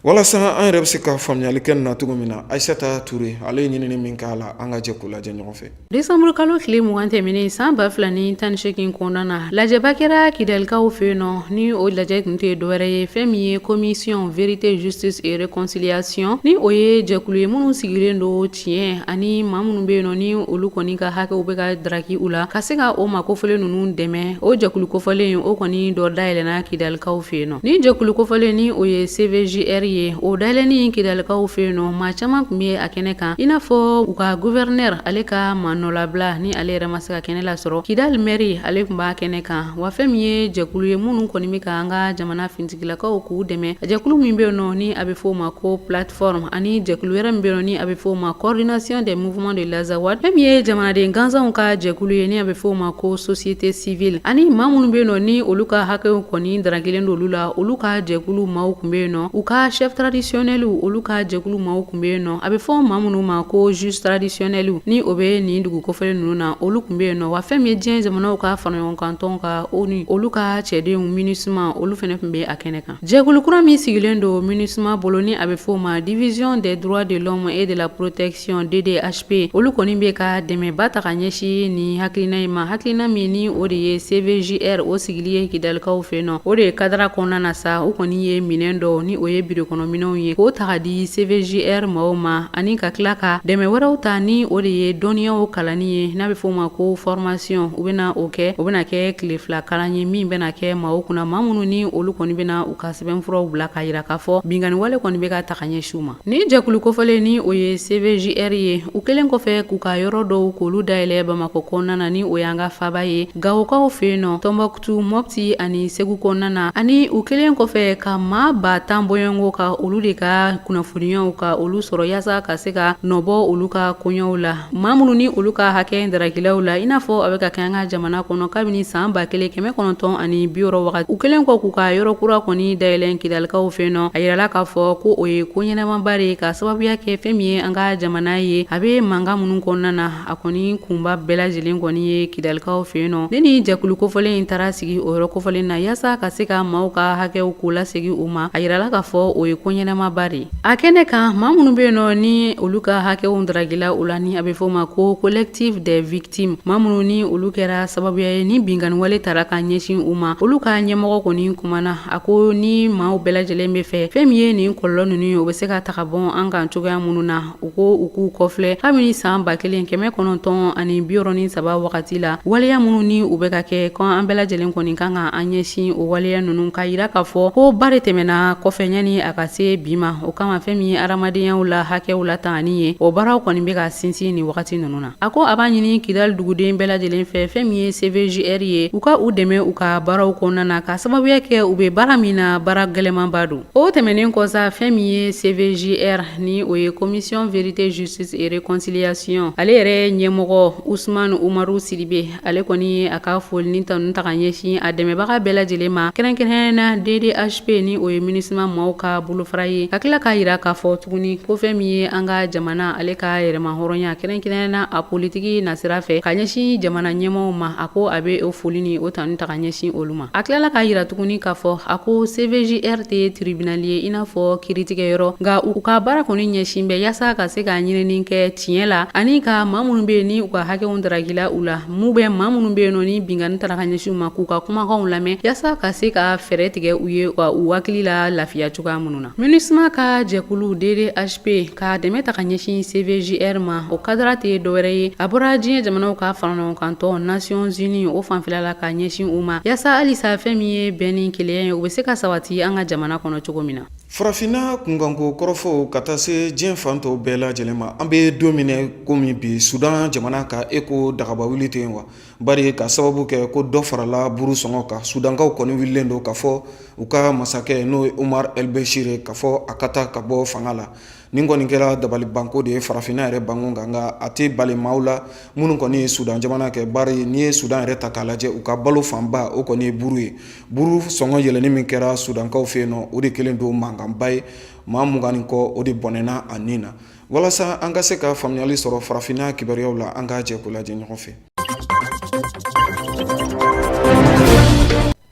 walasa an yɛrɛ bɛ se ka faamuyali kɛ nin na cogo min na. Ayisata Ture, ale ye ɲinini min k'a la, an ka jɛ k'o lajɛ ɲɔgɔn fɛ. Desanburu kalo tile 20 tɛmɛnen san 2018 kɔnɔna na, lajɛba kɛra Kidalikaw fɛ yen nɔ. Ni o lajɛ tun tɛ dɔwɛrɛ ye fɛn min ye Commission vérité, justice et réconciliation, ni o ye jɛkulu ye minnu sigilen don tiɲɛ ani maa minnu bɛ yen nɔ ni olu kɔni ka hakɛw bɛ ka daraki u la, ka se ka o maa kofɔlen ninnu dɛmɛ. O jɛkulu kofɔlen o kɔni dɔ dayɛlɛnna Kidalikaw fɛ yen nɔ. Ni jɛkulu kofɔlen ni o ye CVJR ye, o dayɛlɛnni Kidalikaw fɛ yen nɔ, maa caman tun bɛ a kɛnɛ kan, i n'a fɔ u ka gouverneur ale ka maa nɔlabila ni ale yɛrɛ ma se ka kɛnɛ lasɔrɔ, Kidali maire ale tun b'a kɛnɛ kan. Wa fɛn min ye jɛkulu ye minnu kɔni bɛ ka an ka jamana finitigilakaw k'u dɛmɛ, jɛkulu min bɛ yen nɔ ni a bɛ f'o ma ko plateforme, ani jɛkulu wɛrɛ min bɛ yen nɔ ni a bɛ f'o ma coordination des mouvements de l'Azawad, fɛn min ye jamanaden gansanw ka jɛkulu ye ni a bɛ f'o ma ko société civile, ani maa minnu bɛ yen nɔ ni olu ka hakɛw kɔni darakilen don olu la, olu ka jɛkulu maaw tun bɛ yen nɔ, u ka chef traditionnel olu ka jɛkulu maaw tun bɛ yen nɔ, a bɛ fɔ maa minnu ma ko juge traditionnel ni o bɛ nin dugu kofɔlen ninnu na, olu tun bɛ yen nɔ. Wa fɛn min ye diɲɛ jamanaw ka faraɲɔgɔnkantɔn ka ONU, olu ka cɛdenw MINUSMA, olu fana tun bɛ a kɛnɛ kan. Jɛkulu kura min sigilen don MINUSMA bolo ni a bɛ f'o ma Division des droits de l'homme et de la protection, DDHP, olu kɔni bɛ ka dɛmɛba ta ka ɲɛsin nin hakilina in ma, hakilina min ni o de ye CVJR o sigili ye Kidalikaw fɛ yen nɔ. O de cadre kɔnɔna na sa, u kɔni ye minɛn dɔw ni o ye biro tilekɔnɔminɛnw ye k'o ta ka di CVJR maaw ma ani ka tila ka dɛmɛ wɛrɛw ta ni o de ye dɔnniyaw kalanni ye n'a bɛ fɔ o ma ko formation. U bɛna o kɛ, o bɛna kɛ tile 2 kalan ye min bɛna kɛ maaw kunna, maa minnu ni olu kɔni bɛna u ka sɛbɛnfuraw bila k'a jira k'a fɔ binkanni wale kɔni bɛ ka ta ka ɲɛsin u ma. Ni jɛkulu kofɔlen ni o ye CVJR ye, u kɛlen kɔfɛ k'u ka yɔrɔ dɔw k'olu dayɛlɛ Bamakɔ kɔnɔna na ni o y'an ka faaba ye, Gawokaw fɛ yen nɔ, Tɔnbɔkutu, Mɔpti ani Segu kɔnɔna na, ani u kɛlen kɔfɛ ka maa 10,000 bɔɲɔgɔnko ka olu de ka kunnafoniyaw ka olu sɔrɔ yaasa ka se ka nɔbɔ olu ka koɲɛw la, maa minnu ni olu ka hakɛ darakila u la i n'a fɔ a bɛ ka kɛ an ka jamana kɔnɔ kabini san 1960 wagati. U kɛlen kɔ k'u ka yɔrɔ kura kɔni dayɛlɛn Kidalikaw fɛ nɔ, a yirala k'a fɔ ko o ye ko ɲɛnamaba de ye ka sababuya kɛ fɛn min ye an ka jamana ye a bɛ mankan minnu kɔnɔna na, a kɔni kunba bɛɛ lajɛlen kɔni ye Kidalikaw fɛ nɔ. Ne ni jɛkulu kofɔlen in taara sigi o yɔrɔ kofɔlen na yaasa ka se ka maaw ka hakɛw k'u lasegin u ma, a yirala k'a fɔ o ye ko ɲɛnamaba de ye. A kɛnɛ kan, maa minnu bɛ yen nɔ ni olu ka hakɛw daragila u la ni a bɛ fɔ o ma ko collectif des victimes, maa minnu ni olu kɛra sababuya ye ni binkanni wale tara ka ɲɛsin u ma, olu ka ɲɛmɔgɔ kɔni kumana. A ko ni maaw bɛɛ lajɛlen bɛ fɛ fɛn min ye nin kɔlɔlɔ ninnu ye, o bɛ se ka taga bɔ an kan cogoya minnu na, u ko u k'u kɔfilɛ kabini san 1963 wagati la, waleya minnu ni u bɛ ka kɛ, ko an bɛɛ lajɛlen kɔni kan ka an ɲɛsin o waleya ninnu ka yira k'a fɔ ko ba de tɛmɛna kɔfɛ ɲani a ka se bi ma. O kama fɛn min ye hadamadenya la hakɛw latangani ye, o baaraw kɔni bɛ ka sinsin nin wagati ninnu na. A ko a b'a ɲini Kidali duguden bɛɛ lajɛlen fɛ, fɛn min ye CVJR ye, u ka u dɛmɛ u ka baaraw kɔnɔna na ka sababuya kɛ u bɛ baara min na, baara gɛlɛnmanba don. O tɛmɛnen kɔ sa, fɛn min ye CVJR ni o ye Commission Vérité Justice et Réconciliation, ale yɛrɛ ɲɛmɔgɔ Usumani Umaru Sidibe, ale kɔni ye a ka foli ni tanu ta ka ɲɛsin a dɛmɛbaga bɛɛ lajɛlen ma, kɛrɛnkɛrɛnnenya na DDHP ni o ye MINUSMA maaw ka bolofara ye, ka tila k'a yira k'a fɔ tuguni ko fɛn min ye an ka jamana ale ka yɛrɛmahɔrɔnya, kɛrɛnkɛrɛnnenya na a politiki nasira fɛ ka ɲɛsin jamana ɲɛmaaw ma, a ko a bɛ o foli ni o tanu ta ka ɲɛsin olu ma. A tilala k'a yira tuguni k'a fɔ a ko CVJR tɛ tribunal ye i n'a fɔ kiritigɛyɔrɔ, nka u ka baara kɔni ɲɛsin bɛ yaasa ka se ka ɲinini kɛ tiɲɛ la ani ka maa minnu bɛ yen ni u ka hakɛw daragila u la, mun bɛ maa minnu bɛ yen nɔ ni binkanni tara ka ɲɛsin u ma, k'u ka kumakanw lamɛn yaasa ka se ka fɛɛrɛ tigɛ u ye ka u hakili la lafiya cogoya minnu na. MINUSMA ka jɛkulu DDHP ka dɛmɛ ta ka ɲɛsin CVJR ma, o kadara tɛ dɔwɛrɛ ye, a bɔra diɲɛ jamanaw ka faraɲɔgɔnkantɔn Nations Unies o fanfɛla la ka ɲɛsin u ma yaasa halisa fɛn min ye bɛn ni kelenya ye, o bɛ se ka sabati an ka jamana kɔnɔ cogo min na. Farafinna kunkanko kɔrɔfɔw ka taa se diɲɛ fan tɔw bɛɛ lajɛlen ma, an bɛ don min na komi bi, Sudan jamana kan e ko dagaba wuli tɛ yen wa? Bari ka sababu kɛ ko dɔ farala buru sɔngɔ kan, Sudankaw kɔni wulilen don k'a fɔ u ka masakɛ n'o ye Umar El Bashir ye, k'a fɔ a ka taa ka bɔ fanga la. Nin kɔni kɛra dabalibanko de ye farafinna yɛrɛ banko kan, nka a tɛ bali maaw la minnu kɔni ye Sudan jamana kɛ. Bari n'i ye Sudan yɛrɛ ta k'a lajɛ, u ka balo fanba o kɔni ye buru ye. Buru sɔngɔ yɛlɛnni min kɛra Sudankaw fɛ yen nɔ, o de kɛlen don mankanba ye. Maa 20 ni kɔ o de bɔnɛna a ni na. Walasa an ka se ka faamuyali sɔrɔ farafinna kibaruyaw la, an ka jɛ k'o lajɛ ɲɔgɔn fɛ.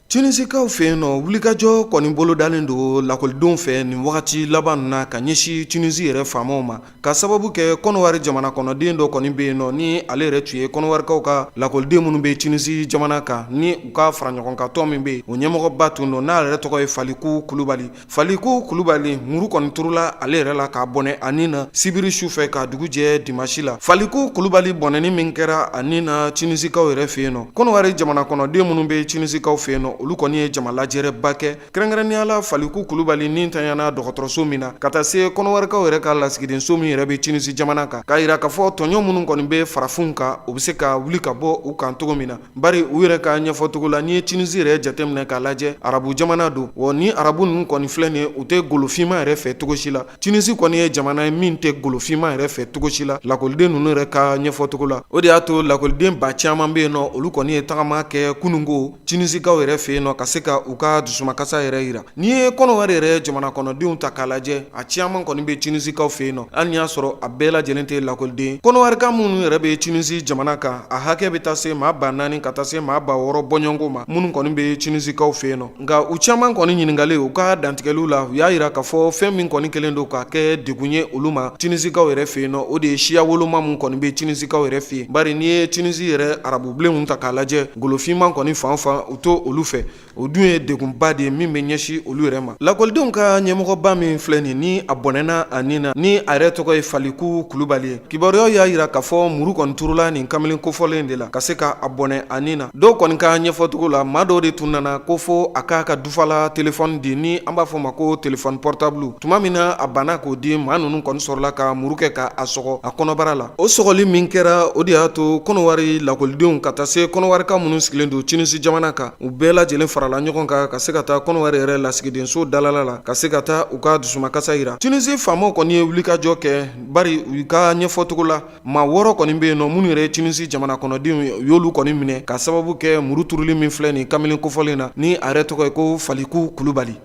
Tunisikaw fɛ yen nɔ, wulikajɔ kɔni bolodalen don lakɔlidenw fɛ nin wagati laban na ka ɲɛsin Tunisi yɛrɛ faamaw ma, ka sababu kɛ Kɔnɔwari jamana kɔnɔden dɔ kɔni bɛ yen nɔ ni ale yɛrɛ tun ye Kɔnɔwarikaw ka lakɔliden minnu bɛ Tunisi jamana kan ni u ka fara ɲɔgɔn kan tɔn min bɛ yen, o ɲɛmɔgɔba tun don, n'ale yɛrɛ tɔgɔ ye Faliku Kulubali. Faliku Kulubali muru kɔni turula ale yɛrɛ la k'a bɔnɛ a ni na sibiri su fɛ ka dugu jɛ dimasi la. Faliku Kulubali bɔnɛni min kɛra a ni na Tunisikaw yɛrɛ fɛ yen nɔ, Kɔnɔwari jamana kɔnɔden minnu bɛ Tunisikaw fɛ yen nɔ, olu kɔni ye jama lajɛrɛba kɛ, kɛrɛnkɛrɛnnenya la Faliku Kulubali ni tanyana dɔgɔtɔrɔso min na, ka taa se Kɔnɔwarikaw yɛrɛ ka lasigidenso min yɛrɛ bɛ Tunisi jamana kan, k'a yira k'a fɔ tɔɲɔ minnu kɔni bɛ farafinw kan, o bɛ se ka wuli ka bɔ u kan cogo min na. Bari u yɛrɛ ka ɲɛfɔcogo la, n'i ye Tunisi yɛrɛ jateminɛ k'a lajɛ, arabu jamana don wa ni arabu ninnu kɔni filɛ nin ye, u tɛ golofinma yɛrɛ fɛ cogo si la. Tunisi kɔni ye jamana ye min tɛ golofinma yɛrɛ fɛ cogo si la, lakɔliden ninnu yɛrɛ ka ɲɛfɔcogo la. O de y'a to lakɔliden ba caman bɛ yen nɔ, olu kɔni ye tagama kɛ kununko Tunisikaw yɛrɛ fɛ yen nɔ ka se ka u ka dusumakasa yɛrɛ yira. N'i ye Kɔnɔwari yɛrɛ jamana kɔnɔdenw ta k'a lajɛ, a caman kɔni bɛ Tunisikaw fɛ yen nɔ, hali n'i y'a sɔrɔ a bɛɛ lajɛlen tɛ lakɔliden. Kɔnɔwarika minnu yɛrɛ bɛ Tunisi jamana kan, a hakɛ bɛ taa se maa 4000 ka taa se maa 6000 bɔɲɔgɔnko ma minnu kɔni bɛ Tunisikaw fɛ yen nɔ. Nka u caman kɔni ɲininkalen u ka dantigɛliw la, u y'a yira k'a fɔ fɛn min kɔni kɛlen don ka kɛ degun ye olu ma Tunisikaw yɛrɛ fɛ yen nɔ, o de ye siya woloma min kɔni bɛ Tunisikaw yɛrɛ fɛ yen. Bari n'i ye Tunisi yɛrɛ arabubilenw ta k'a lajɛ, golofinman kɔni fan fan u t'olu fɛ. fɛ. O dun ye degunba de ye min bɛ ɲɛsin olu yɛrɛ ma. Lakɔlidenw ka ɲɛmɔgɔba min filɛ nin ni a bɔnɛna a ni na, ni a yɛrɛ tɔgɔ ye Faliku Kulubali ye, kibaruyaw y'a jira k'a fɔ muru kɔni turula nin kamalen kofɔlen de la ka se ka a bɔnɛ a ni na. Dɔw kɔni ka ɲɛfɔcogo la, maa dɔw de tun nana ko fo a k'a ka dufala telefɔni di, ni an b'a fɔ ma ko téléphone portable. Tuma min na a banna k'o di, maa ninnu kɔni sɔrɔla ka muru kɛ ka a sɔgɔ a kɔnɔbara la. O sɔgɔli min kɛra, o de y'a to Kɔnɔwari lakɔlidenw ka taa se Kɔnɔwarika minnu sigilen don Tunisi jamana kan, u bɛɛ lajɛlen farala ɲɔgɔn kan ka se ka taa Kɔnɔwari yɛrɛ lasigidenso dalala la ka se ka taa u ka dusumakasa yira. Tunisi faamaw kɔni ye wulikajɔ kɛ, bari u ka ɲɛfɔcogo la, maa 6 kɔni bɛ yen nɔ minnu yɛrɛ ye Tunisi jamana kɔnɔdenw ye, u y'olu kɔni minɛ ka sababu kɛ muru turuli min filɛ nin kamalen kofɔlen na, ni a yɛrɛ tɔgɔ ye ko Faliku Kulubali.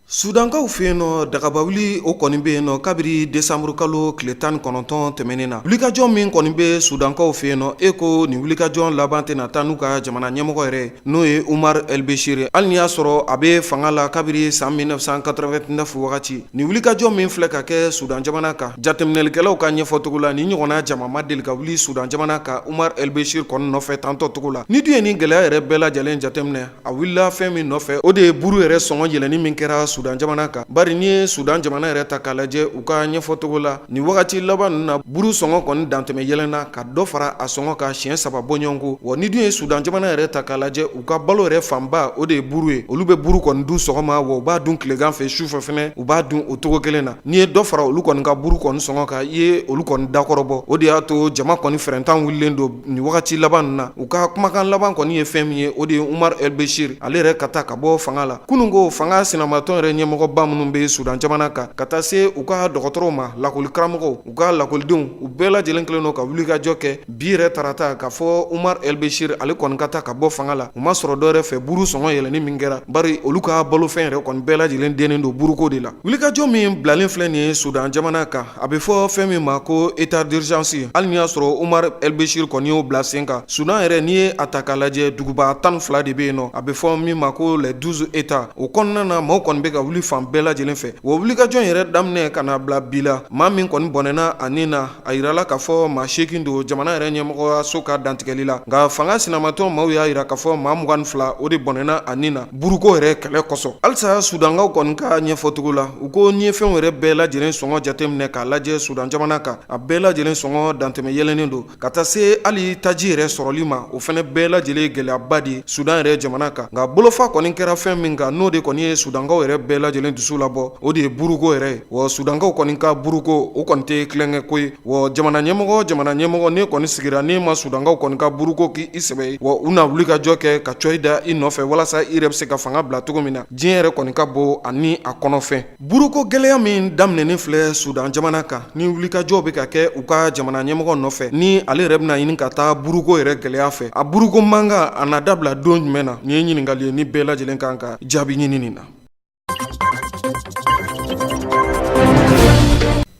Sudankaw fɛ yen nɔ, dagabawuli o kɔni bɛ yen nɔ kabiri desanburukalo tile 19 tɛmɛnen na. Wulikajɔ min kɔni bɛ sudankaw fɛ yen nɔ, e ko nin wulikajɔ laban tɛna taa n'u ka jamana ɲɛmɔgɔ yɛrɛ n'o ye Umar El Bashir ye. Hali n'i y'a sɔrɔ a bɛ fanga la kabiri san 1989 wagati, nin wulikajɔ min filɛ ka kɛ Sudan jamana kan, jateminɛlikɛlaw ka ɲɛfɔcogo la, nin ɲɔgɔnna jama ma deli ka wuli Sudan jamana kan Umar El Bashir kɔni nɔfɛ tantɔ cogo la. Ni dun ye nin gɛlɛya yɛrɛ bɛɛ lajɛlen jateminɛ, a wulila fɛn min nɔfɛ, o de ye buru yɛrɛ sɔngɔ yɛlɛnni min kɛra Sudan jamana kan. Bari n'i ye Sudan jamana yɛrɛ ta k'a lajɛ, u ka ɲɛfɔcogo la, nin wagati laban ninnu na, buru sɔngɔ kɔni dantɛmɛ yɛlɛnna ka dɔ fara a sɔngɔ kan siɲɛ 3 bɔɲɔgɔnko. Wa ni dun ye Sudan jamana yɛrɛ ta k'a lajɛ, u ka balo yɛrɛ fanba o de ye buru ye. Olu bɛ buru kɔni dun sɔgɔma, wa u b'a dun tilegan fɛ, su fɛ fɛnɛ u b'a dun o cogo kelen na. N'i ye dɔ fara olu kɔni ka buru kɔni sɔngɔ kan, i ye olu kɔni dakɔrɔbɔ. O de y'a to jama kɔni fɛrɛntan wulilen don nin wagati laban ninnu na. U ka kumakan laban kɔni ye fɛn min ye, o de ye Umar El Bashir ale yɛrɛ ka taa ka bɔ fanga la. Kunun ko fanga sinamatɔn yɛrɛ ɲɛmɔgɔba minnu bɛ Sudan jamana kan, ka taa se u ka dɔgɔtɔrɔw ma, lakɔlikaramɔgɔw, u ka lakɔlidenw, u bɛɛ lajɛlen kɛlen don ka wulikajɔ kɛ bi yɛrɛ tarata k'a fɔ Umar El Bashir ale kɔni ka taa ka bɔ fanga la. U ma sɔrɔ dɔwɛrɛ fɛ buru sɔngɔ yɛlɛnni min kɛra, bari olu ka balofɛn yɛrɛ kɔni bɛɛ lajɛlen dennen don buruko de la. Wulikajɔ min bilalen filɛ nin ye Sudan jamana kan, a bɛ fɔ fɛn min ma ko état d'urgence. Hali n'i y'a sɔrɔ Umar El Bashir kɔni y'o bila sen kan, Sudan yɛrɛ, n'i ye a ta k'a lajɛ, duguba 12 de bɛ yen nɔ, a bɛ fɔ min ma ko les 12 états. O kɔnɔna na, maaw kɔni bɛ ka wuli fan bɛɛ lajɛlen fɛ. Wa wulikajɔ yɛrɛ daminɛ ka na bila bi la, maa min kɔni bɔnɛna a ni na, a yirala k'a fɔ maa 8 don jamana yɛrɛ ɲɛmɔgɔyaso ka dantigɛli la. Nka fanga sinamatɔn maaw y'a yira k'a fɔ maa 22 o de bɔnɛna a ni na buruko yɛrɛ kɛlɛ kosɔn. Halisa Sudankaw kɔni ka ɲɛfɔcogo la, u ko n'i ye fɛnw yɛrɛ bɛɛ lajɛlen sɔngɔ jateminɛ k'a lajɛ Sudan jamana kan, a bɛɛ lajɛlen sɔngɔ dantɛmɛ yɛlɛnnen don ka taa se hali taji yɛrɛ sɔrɔli ma. O fana bɛɛ lajɛlen gɛlɛyaba de ye Sudan yɛrɛ jamana kan. Nka bolofa kɔni kɛra fɛn min kan, n'o de kɔni ye Sudankaw yɛrɛ bɛɛ lajɛlen dusu labɔ, o de ye buruko yɛrɛ ye. Wa Sudankaw kɔni ka buruko, o kɔni tɛ tulonkɛ ko ye. Wa jamana ɲɛmɔgɔ n'e kɔni sigira, n'e ma Sudankaw kɔni ka buruko k'i sɛbɛ ye, wa u na wulikajɔ kɛ ka cɔ i da i nɔfɛ walasa i yɛrɛ bɛ se ka fanga bila cogo min na. Diɲɛ yɛrɛ kɔni ka bon ani a kɔnɔfɛn. Buruko gɛlɛya min daminɛnen filɛ Sudan jamana kan, ni wulikajɔw bɛ ka kɛ u ka jamana ɲɛmɔgɔ nɔfɛ, ni ale yɛrɛ bɛna ɲini ka taa buruko yɛrɛ gɛlɛya fɛ, a buruko mankan a na dabila don jumɛn na? Nin ye ɲininkali ye ni bɛɛ lajɛlen kan ka jaabi ɲini nin na.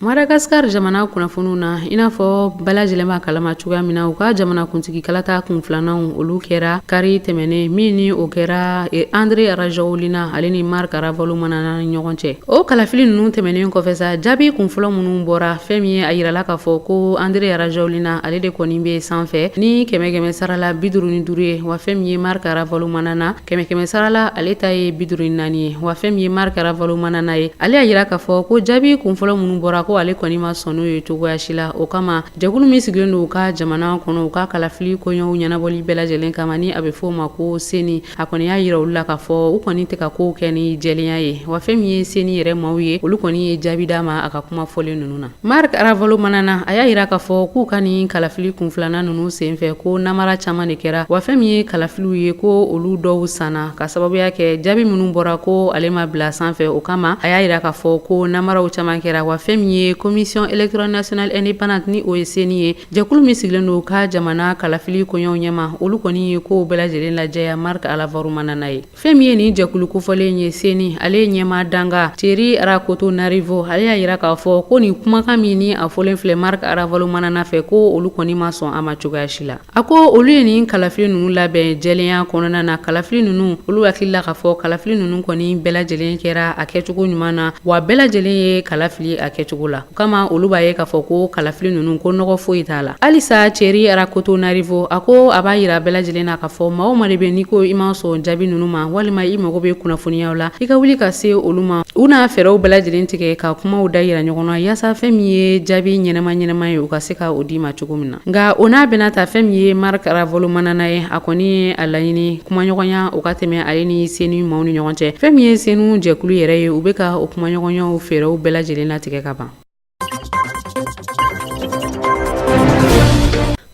Madagascar jamana kunnafoniw na, i n'a fɔ bɛɛ lajɛlen b'a kalama cogoya min na, u ka jamanakuntigi kalata kun filananw olu kɛra kari tɛmɛnen min, ni o kɛra Andry Rajoelina ale ni Marc Ravalomanana ni ɲɔgɔn cɛ. O kalafili ninnu tɛmɛnen kɔfɛ sa, jaabi kunfɔlɔ minnu bɔra, fɛn min ye a yirala k'a fɔ ko Andry Rajoelina ale de kɔni bɛ sanfɛ ni kɛmɛ sarala 55 ye, wa fɛn min ye Marc Ravalomanana kɛmɛ sarala ale ta ye 54 ye. Wa fɛn min ye Marc Ravalomanana ye, ale y'a yira k'a fɔ ko jaabi kunfɔlɔ minnu bɔra, ko ale kɔni ma sɔn n'o ye cogoya si la. O kama, jɛkulu min sigilen don u ka jamana kɔnɔ u ka kalafili koɲɛw ɲɛnabɔli bɛɛ lajɛlen kama, ni a bɛ fɔ o ma ko CENI, a kɔni y'a yira olu la k'a fɔ u kɔni tɛ ka kow kɛ ni jɛlenya ye. Wa fɛn min ye CENI yɛrɛ maaw ye, olu kɔni ye jaabi d'a ma a ka kuma fɔlen ninnu na. Marc Ravalomanana a y'a yira k'a fɔ k'u ka nin kalafili kun filanan ninnu senfɛ, ko namara caman de kɛra. Wa fɛn min ye kalafiliw ye, ko olu dɔw sanna ka sababuya kɛ jaabi minnu bɔra ko ale ma bila sanfɛ. O kama, a y'a yira k'a fɔ ko namaraw caman kɛra. Wa fɛn min ye Commission électorale nationale indépendante, ni o ye CENI ye, jɛkulu min sigilen don ka jamana kalafili koɲɛw ɲɛma, olu kɔni ye kow bɛɛ lajɛlen lajɛya Marc Ravalomanana ye. Fɛn min ye nin jɛkulu kofɔlen ye, CENI, ale ye ɲɛmaa danga Thierry Rakotonarivo, ale y'a yira k'a fɔ ko nin kumakan min ni a fɔlen filɛ Marc Ravalomanana fɛ, ko olu kɔni ma sɔn a ma cogoya si la. A ko olu ye nin kalafili ninnu labɛn jɛlenya kɔnɔna na. Kalafili ninnu, olu hakili la k'a fɔ kalafili ninnu kɔni bɛɛ lajɛlen kɛra a kɛcogo ɲuman na, wa bɛɛ lajɛlen ye kalafili a kɛcogo la. cogo la. O kama olu b'a ye k'a fɔ ko kalafili ninnu ko nɔgɔ foyi t'a la. Halisa Thierry Rakotonarivo, a ko a b'a yira bɛɛ lajɛlen na k'a fɔ maa o maa de bɛ n'i ko i ma sɔn jaabi ninnu ma walima i mago bɛ kunnafoniyaw la, i ka wuli ka se olu ma. U n'a fɛɛrɛw bɛɛ lajɛlen tigɛ ka kumaw da yira ɲɔgɔn na yaasa fɛn min ye jaabi ɲɛnama ɲɛnama ye, u ka se ka o d'i ma cogo min na. Nka o n'a bɛna ta, fɛn min ye Marc Ravalomanana ye, a kɔni ye a laɲini kumaɲɔgɔnya o ka tɛmɛ ale ni CENI maaw ni ɲɔgɔn cɛ. Fɛn min ye CENI jɛkulu yɛrɛ ye, u bɛ ka o kumaɲɔgɔnyaw fɛɛrɛw bɛɛ lajɛlen latigɛ ka ban.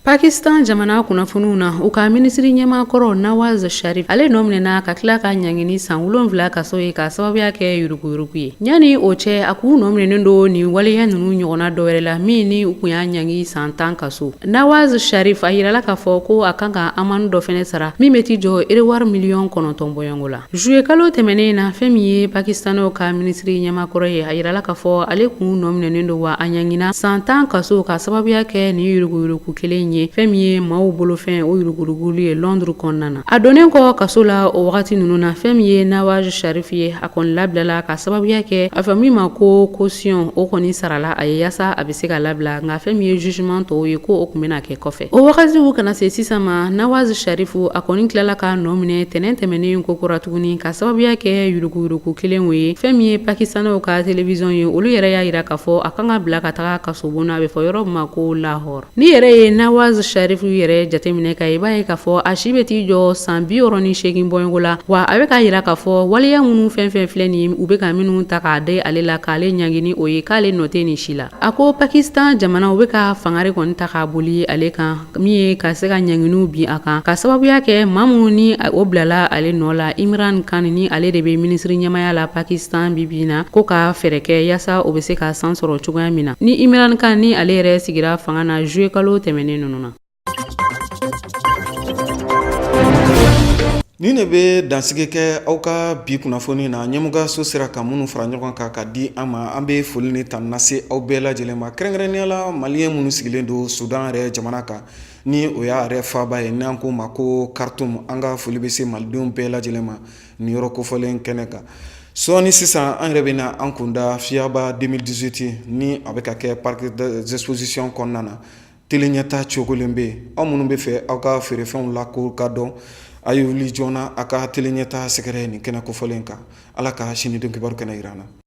Pakistan jamana kunnafoniw na, u ka minisiri ɲɛmaa kɔrɔ Nawaz Sharif, ale nɔ minɛna ka tila ka ɲangi ni san 7 kaso ye k'a sababuya kɛ yuruguyurugu ye. Yanni o cɛ, a k'u nɔ minɛnen don nin waleya ninnu ɲɔgɔnna dɔ wɛrɛ la min ni u kun y'a ɲangi san 10 kaso. Nawaz Sharif, a yirala k'a fɔ ko a kan ka amande dɔ fɛnɛ sara min bɛ t'i jɔ eriwari miliyɔn 9 bɔɲɔgɔnko la. Juillet kalo tɛmɛnen na, fɛn min ye pakistanɛw ka minisiri ɲɛmaa kɔrɔ ye, a yirala k'a fɔ ale kun nɔ minɛnen don wa a ɲangina san 10 kaso k'a sababuya kɛ nin yuruguyurugu kelen ye, fɛn min ye maaw bolofɛn o yuruguyuruguli ye Londres kɔnɔna na. A donnen kɔ kaso la o wagati ninnu na, fɛn min ye Nawaz Sharif ye, a kɔni labilala k'a sababuya kɛ a fɔ min ma ko caution, o kɔni sarala a ye yaasa a bɛ se ka labila. Nka fɛn min ye jugement tɔw ye, ko o tun bɛna kɛ kɔfɛ. O wagatiw kana se sisan ma, Nawaz Sharif, a kɔni tilala ka nɔ minɛ tɛnɛn tɛmɛnen ko kura tuguni ka sababuya kɛ yuruguyurugu kelen o ye. Fɛn min ye pakistanɛw ka télévision ye, olu yɛrɛ y'a yira k'a fɔ a kan ka bila ka taga kasobon na, a bɛ fɔ yɔrɔ min ma ko Lahore. N'i yɛrɛ ye Nawaz Sharif yɛrɛ jateminɛ ka i b'a ye k'a fɔ a si bɛ t'i jɔ san 68 bɔɲɔgɔnko la, wa a bɛ k'a yira k'a fɔ waleya minnu fɛn fɛn filɛ nin ye, u bɛ ka minnu ta k'a da ale la k'ale ɲangi ni o ye, k'ale nɔ tɛ nin si la. A ko Pakistan jamana, u bɛ ka fanga de kɔni ta k'a boli ale kan, min ye ka se ka ɲanginiw bin a kan ka sababuya kɛ maa minnu ni o bilala ale nɔ la, Imran Khan, ni ale de bɛ minisiri ɲɛmaya la Pakistan bi bi na, ko ka fɛɛrɛ kɛ yaasa o bɛ se ka san sɔrɔ cogoya min na, ni Imran Khan ni ale yɛrɛ sigira fanga na juillet kalo tɛmɛnen ninnu na. Nin de bɛ dansigi kɛ aw ka bi kunnafoni na. Ɲɛmɔgɔyaso sera ka minnu fara ɲɔgɔn kan ka di an ma, an bɛ foli ni tanu lase aw bɛɛ lajɛlen ma, kɛrɛnkɛrɛnnenya la maliyɛn minnu sigilen don Sudan yɛrɛ jamana kan, ni o y'a yɛrɛ faaba ye, n'an k'o ma ko Khartoum. An ka foli bɛ se malidenw bɛɛ lajɛlen ma nin yɔrɔ kofɔlen kɛnɛ kan. Sɔɔni sisan, an yɛrɛ bɛna an kunda FIABA 2018 ni a bɛ ka kɛ parc des expositions kɔnɔna na. Tele ɲɛta cogolen bɛ yen. Aw minnu bɛ fɛ aw ka feerefɛnw la ko ka dɔn, a ye wuli joona a ka tele ɲɛta sɛgɛrɛ nin kɛnɛ kofɔlen kan. Ala ka sini don kibaru kɛnɛ jira an na.